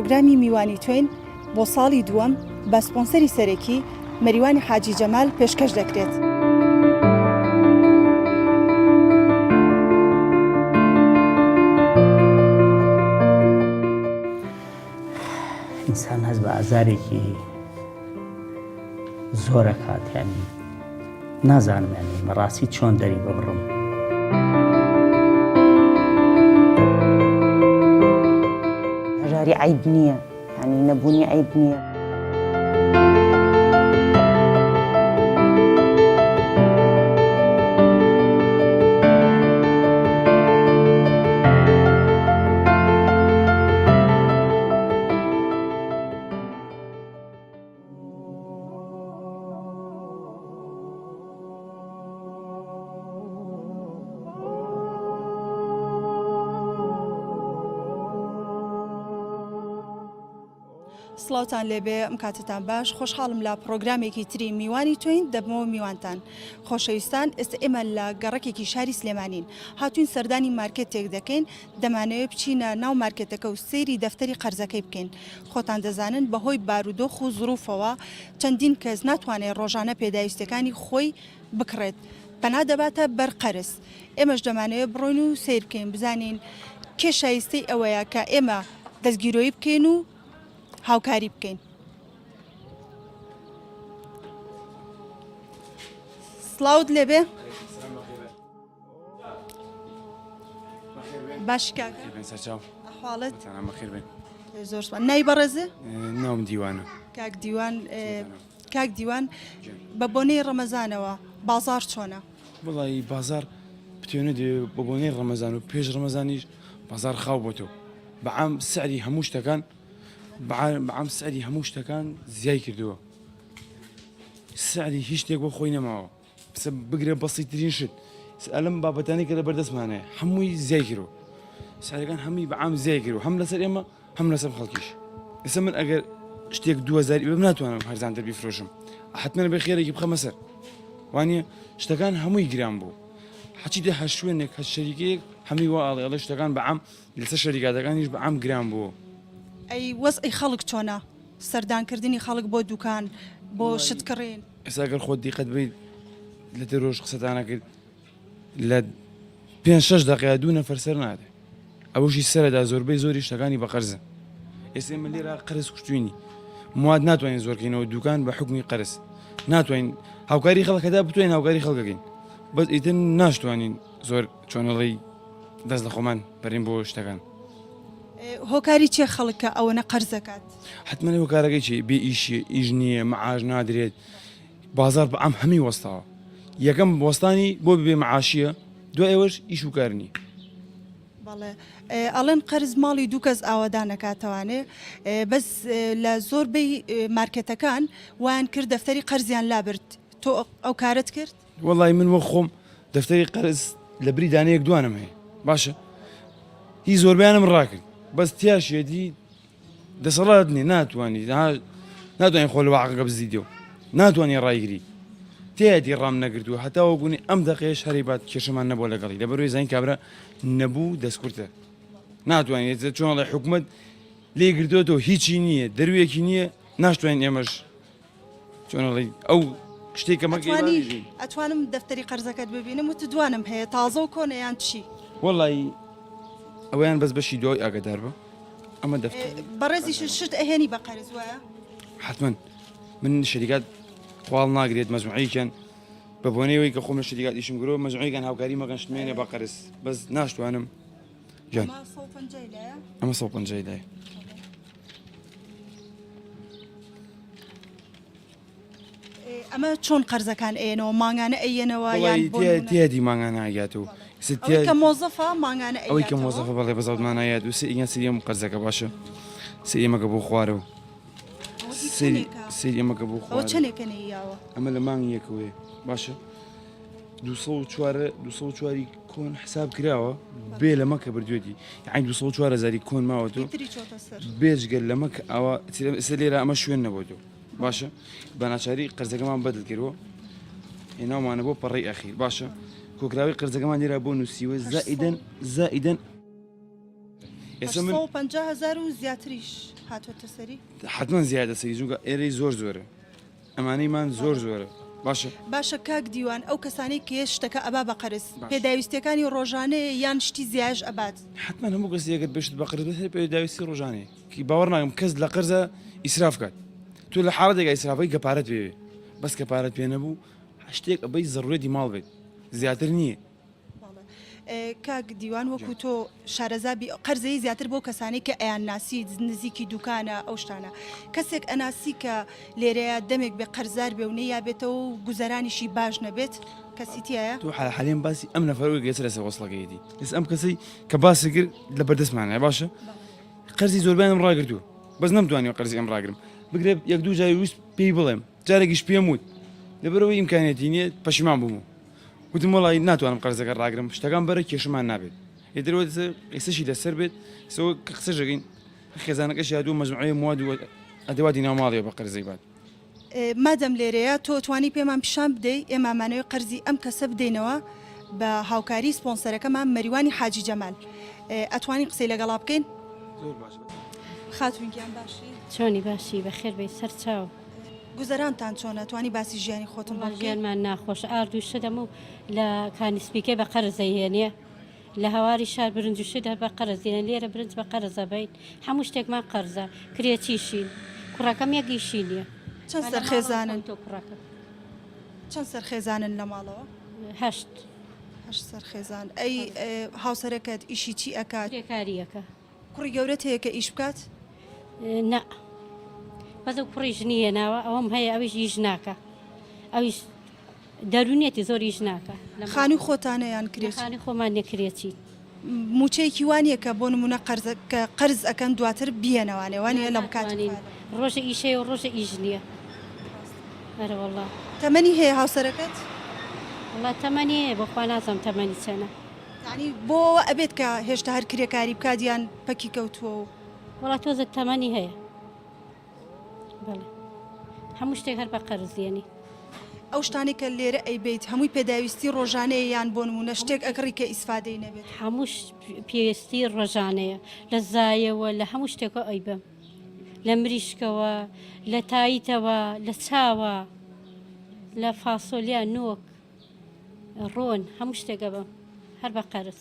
پڕۆگرامی میوانی تۆین بۆ ساڵی دووەم بە سپۆنسەری سەرەکی مەریوانی حاجی جەمال پێشکەش دەکرێت. ئینسان هەست بە ئازارێکی زۆرەکات یانی نازانم یانی بەڕاستی چۆن دەری ببڕم. هەژاری عەیب نییە یانی نەبوونی عەیب نییە. سڵاوتان لێبێ ئەم کاتتان باش خۆشحاڵم لە پرۆگرامێکی تری میوانی تۆین دەبمەوە میوانتان خۆشەویستان ئێستا ئێمە لە گەڕەکێکی شاری سلێمانین هاتوین سەردانی مارکێتێک دەکەین دەمانەوێت بچینە ناو مارکێتەکە و سەیری دەفتەری قەرزەکەی بکەین خۆتان دەزانن بەهۆی بارودۆخ و زروفەوە چەندین کەس ناتوانێت ڕۆژانە پێداویستیەکانی خۆی بکڕێت پەنا دەباتە بەر قەرز ئێمەش دەمانەوێت بڕۆین و سەیر بکەین بزانین کێ شایستەی ئەوەیە کە ئێمە دەستگیرۆیی بکەین و هاوکاری بکەین. سڵاوت لێبێ. باشی کاکە سەرچاو ئەحواڵت بەخێر بێن زۆر سوپاس ناوی بەڕێزێ ناوم دیوانە کاک دیوان کاک دیوان بە بۆنەی ڕەمەزانەوە بازاڕ چۆنە؟ وەڵی بازار بتوێنە دێ بە بۆنەی ڕەمەزان و پێش ڕەمەزانیش بازار خاو بۆتەوە بەعام سعری هەموو شتەکان بەعام سعری هەموو شتەکان زیای کردووە سعری هیچ شتێک بۆ خۆی نەماوە سە بگرە بەسیترین شت ئەلم بابەتانی کە لە بەردەستمانەیە هەمووی زیای کرۆ سعرەکان هەمووی بەعام زیای کرۆ هەم لەسەر ئێمە هەم لەسەر خەڵکیش ئێستا من ئەگەر شتێک 2000 بم ناتوانم هەرزانتر بیفرۆشم حتمما بێ خێرێکی بخەمە سەر وانە شتەکان هەمووی گران بوو حەچی دە هەر شوێنێک هەر شەریکەیەک هەمی وا ئاڵێ ئەڵێ شتەکان بەعام لەسەر شەریکاتەکانیش بەعام گران بوو. ئەی وەزعی خەڵک چۆنە؟ سەردانکردنی خەڵک بۆ دوکان بۆ شت کڕین؟ ئێستا گەر خۆت دیقەت بەیت لە دەرۆژ قسەتانە کرد لە پێ شش دقەیە دوو نەفەر سەر نادێ ئەوەشی سەرەدا زۆربەی زۆری شتەکانی بە قەرزە ئێستا من لێرە قەرز کوشتوینی مواد ناتوانین زۆرکەینەوە دوکان بە حکومی قەرز ناتوانین هاوکاری خەڵکەدا بتوانین هاوکاری خەڵکەکەین بەس ئیتر ناشتوانین زۆر چۆنەڵی دەست لە خۆمان بەرین بۆ شتەکان. هۆکاری چیە خەڵک کە ئەوەنە قەرز دەکات؟ حەتمەن هۆکارەکەی چی بێ ئیشیە ئیش نییە معاش نادرێت بازار بە عام هەمی وەستاوە یەکەم وەستانی بۆ بێ معاشیە دوای ئەوەش ئیش و کار نییە. بەڵێ ئەڵێن قەرز ماڵی دوو کەس ئاوەدان ئەکاتەوانێ بەس لە زۆربەی مارکێتەکان وایان کرد دەفتەری قەرزیان لابرد تۆ ئەو کارەت کرد؟ وەڵی من وەک خۆم دەفتەری قەرز لە بری دانەیەک دوانم هەیە باشە هی زۆربیانم ڕاکرد بەس تیاشێتی دەسەڵات نیە ناتوانانی ناتوانین خۆ لە واقعەکە بزیدەوە ناتوانانی ڕایگری تێیەتی ڕام نەگرتووە هەتا وەگونی ئەم دەقەیەش هەری بات کێشەمان نەبووە لەگەڵی لەبەرەوەی زانین کابرا نەبوو دەستکورتە ناتوانێت چۆن حکومت لێ گرتووەتەوە هیچی نییە دەرویەکی نییە ناشتوانین ئێمەش چۆن ئەڵێی ئەو شتێک کە مەگەی ئەتوانی ئەتوانم دەفتەری قەرزەکەت ببینم وت دوانم هەیە تازە و کۆنە یان چی؟ وەڵی ئەویان بەس بەشی دوای ئاگادار بە ئەمە دەفتەر بەڕێزیش شت ئەهێنی بە قەرز وایە؟ حتمما من شەریکات خواڵ ناگرێت مەجموعەیەکیان بە بۆنەیەوەی کە خۆم لە شەریکات ئیشم گرۆ مەجموعەیەکان هاوکاری مەکەن شتمێنێ بە قەرز بەس ناشتوانم گیان ئەمە 150 لایە ئەمە 150 لایە ئەمە چۆن قەرزەکان ئەیەنەوە مانگانە ئەیەنەوە یان بۆ نمونە؟ تیادی مانگانە ئەگاتەوە ئەوەی کە مۆزەفە مانگانە ئەوەی کە مۆزەفە بەڵێ بەزەوتمانە یاد و سێ سری ئەم قەرزەکە باشە سری ئەمەکە بۆ خوارەوە سری سری ئەمەکە بۆ خوارەوە چەندێکە نەیاوە ئەمە لە مانگ یەکەوەیە باشە 204 204 کۆن حساب کراوە بێ لەمە کە بردوێتی یانی 204 هەزاری کۆن ماوەتەوە تری چۆتە سەر بێجگە لەمە کە ئەوە ئێستا لێرە ئەمە شوێن نەبووەوە باشە بە ناچاری قەرزەکەمان بەدل کردووە هێناومانە بۆ پەڕەی ئەخیر باشە کۆکراوی قەرزەکەمان لێرە بۆ نووسیوە زائیدەن زائیدەن ئێستا من 150 هەزار و زیاتریش. هاتۆتە سەری؟ حەتمەن زیادە سەری چونکە ئێرەی زۆر زۆرە ئەمانەی مان زۆر زۆرە باشە. باشە کاک دیوان ئەو کەسانەی کە شتەکە ئەبا بە قەرز پێداویستیەکانی ڕۆژانەیە یان شتی زیاش ئەبات؟ حەتمەن هەموو کەسێک ئەگەر بێ شت بە قەرز بێت هەر پێداویستی ڕۆژانەیە کی باوەڕ ناکەم کەس لە قەرزا ئیسراف کات تۆ لە حاڵەتێکا ئیسرافەکەی کە پارەت پێ بێ بەس کە پارەت پێ نەبوو شتێک ئەبەی زەڕورەتی ماڵ بێت زیاتر نییە. کاک دیوان وەکو تۆ شارەزابی قەرزەی زیاتر بۆ کەسانی کە ئەیان ناسی نزیکی دوکانە ئەو شتانە کەسێک ئەناسی کە لێرەیە دەمێک بێ قەرزار بێ و نەیابێتەوە و گوزەرانیشی باش نەبێت کەسی تایە تۆ حالیم باسی ئەم نەفەر گەچ لەسەر وەسڵەکەیتی ئێستا ئەم کەسەی کە باسی کرد لە بەردەستمانە باشە قەرزی زۆربیانم ڕاگرتووە بەس نەمتوانیوە قەرزی ئەم ڕاگرم بگرێ یەک دوو جاری ویست پێی بڵێم جارێکیش پێم وت لەبەرەوەی ئیمکانیەتی نییە پەشیمان بووم وتم وەڵی ناتوانم قەرزەکە ڕاگرم شتەکان بەرە کێشەمان نابێت ئیتر ئێستەشی لەسەر بێت سەوە کە قسەش دەکەین خێزانەکەش یادوو مەجموعەیە مواد و ئەدەواتی ناو ماڵیە بە قەرزەی بات. مادەم لێرەیە تۆ توانی پێمان پیشان بدەی ئێمە ئەمانەوێ قەرزی ئەم کەسە بدەینەوە بە هاوکاری سپۆنسەرەکەمان مەریوانی حاجی جەمال ئەتوانین قسەی لەگەڵا بکەین؟ زۆر باشە. خاتوون گیان باشی؟ چۆنی باشی بەخێر بێی سەرچاو. گوزەرانتان چۆنە توانی باسی ژیانی خۆتم بۆ بکەی؟ ژیانمان ناخۆشە ئارد و شت هەموو لە کانی سپیکەی بە قەرز دەیهێنێ لە هەواری شار برنج و شت هەر بە قەرز دێنێ لێرە برنج بە قەرز ئەبەین هەموو شتێکمان قەرزە کرێچیشین کوڕەکەم یەک ئیشی نییە چەند سەر خێزانن؟ تۆ کوڕەکەم چەند سەر خێزانن لە ماڵەوە؟ هەشت هەشت سەر خێزان ئەی هاوسەرەکەت ئیشی چی ئەکات؟ کرێکارییەکە کوڕی گەورەت هەیە کە ئیش بکات؟ نا بەس ئەو کوڕی ژنی هێناوە ئەوەم هەیە ئەویش ئیش ناکا ئەویش دەروونیەتی زۆر ئیش ناکا. خانووی خۆتانە یان کرێچی؟ خانووی خۆمان نیە کرێچین. مووچەیەکی وا نیە کە بۆ نموونە قەرز کە قەرز ئەکەن دواتر بیەنەوانێ وا نیە لە کاتی خۆیان؟ ڕۆژێ ئیش هەیە و ڕۆژێ ئیش نیە ئەرەوەڵا. تەمەنی هەیە هاوسەرەکەت؟ وەڵا تەمەنی هەیە بەخوا نازانم تەمەنی چەنە. یانی بۆ ئەوە ئەبێت کە هێشتا هەر کرێکاری بکات یان پەکی کەوتووە و. وەڵا تۆزێک تەمەنی هەیە بەڵێ هەموو شتێک هەر بە قەرز دێنی. ئەو شتانەی کە لێرە ئەیبەیت هەمووی پێداویستی ڕۆژانەیە یان بۆ نموونە شتێک ئەکڕی کە ئیسفادەی نەبێت؟ هەموو پێویستی ڕۆژانەیە لە زایەوە لە هەموو شتێکەوە ئەیبەم لە مریشکەوە لە تایتەوە لە چاوە لە فاسۆلیا نۆک ڕۆن هەموو شتێک ئەبەم هەر بە قەرز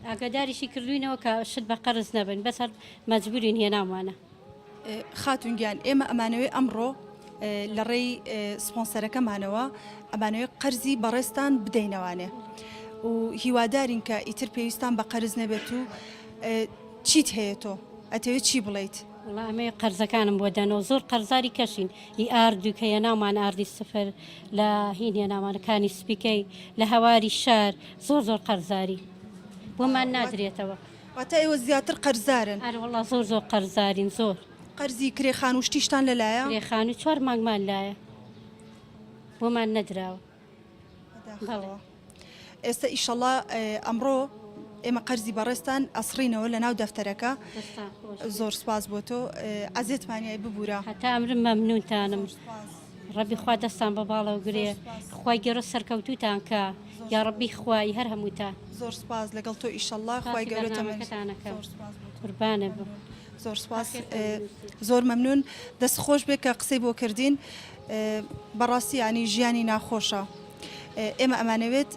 ئاگاداریشی کردوینەوە کە شت بە قەرز نەبن بەس هەر مەجبورین هێناومانە. خاتون گیان ئێمە ئەمانەوێ ئەمڕۆ لە ڕێی سپۆنسەرەکەمانەوە ئەمانەوێ قەرزی بەڕێزتان بدەینەوانێ و هیوادارین کە ئیتر پێویستان بە قەرز نەبێت و چیت هەیە تۆ ئەتەوێت چی بڵیت؟ وەڵا ئەمەیە قەرزەکانم بۆ دەنەوە زۆر قەرزاری کەشین ئی ئارد کە هێناومان ئاردی سفر لە هین هێناومان کانی سپیکەی لە هەواری شار زۆر زۆر قەرزاری بۆمان نادرێتەوە. واتە ئێوە زیاتر قەرزارن؟ ئەرێ وەڵا زۆر زۆر قەرزارین زۆر. قەرزی کرێ خانوو شتیشتان لەلایە؟ کرێ خانوو چوار مانگمان لایە بۆمان نەدراوە. بەداخەوە. ئێستا ئیشەڵا ئەمڕۆ ئێمە قەرزی بەڕێزتان ئەسڕینەوە لە ناو دەفتەرەکە. زۆر سپاس بۆ تۆ عەزێتمانیای ببورە. هەتا ئەمرم مەمنونتانم ڕەبی خوا دەستان بە باڵەوە گرێ خوای گەورە سەرکەوتوتان کا یاڕەبی خوای هەر هەمووتان. زۆر سپاس لەگەڵ تۆ ئیشەڵا خوای گەورە تەمەن قوربانت بم. زۆر سپاس زۆر مەمنون دەست خۆش بێ کە قسەی بۆ کردین بەڕاستی ینی ژیانی ناخۆشە ئێمە ئەمانەوێت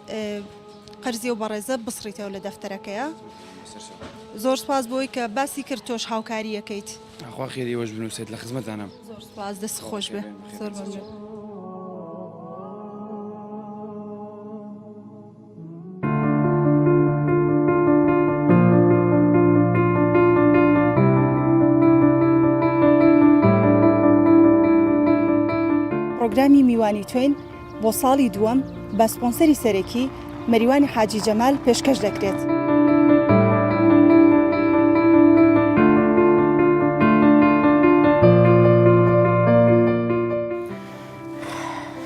قەرزی و بەڕێزە بسڕیتەوە لە دەفتەرەکەیە زۆر سپاس بۆی کە باسی کرد تۆش هاوکاریەکەیت خوا خێری ئێوەش بنووسێت لە خزمەتانم زۆر سپاس دەست خۆش بێ زۆر مەمنون. پڕۆگرامی میوانی تۆین بۆ ساڵی دووەم بە سپۆنسەری سەرەکی مەریوانی حاجی جەمال پێشکەش دەکرێت.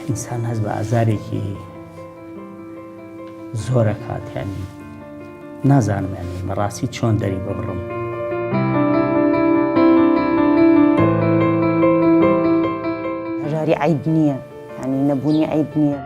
ئینسان هەست بە ئازارێکی زۆر ئەکات یانی نازانم یانی بەڕاستی چۆن دەری ببڕم. هەژاری عەیب نییە یانی نەبوونی عەیب نییە.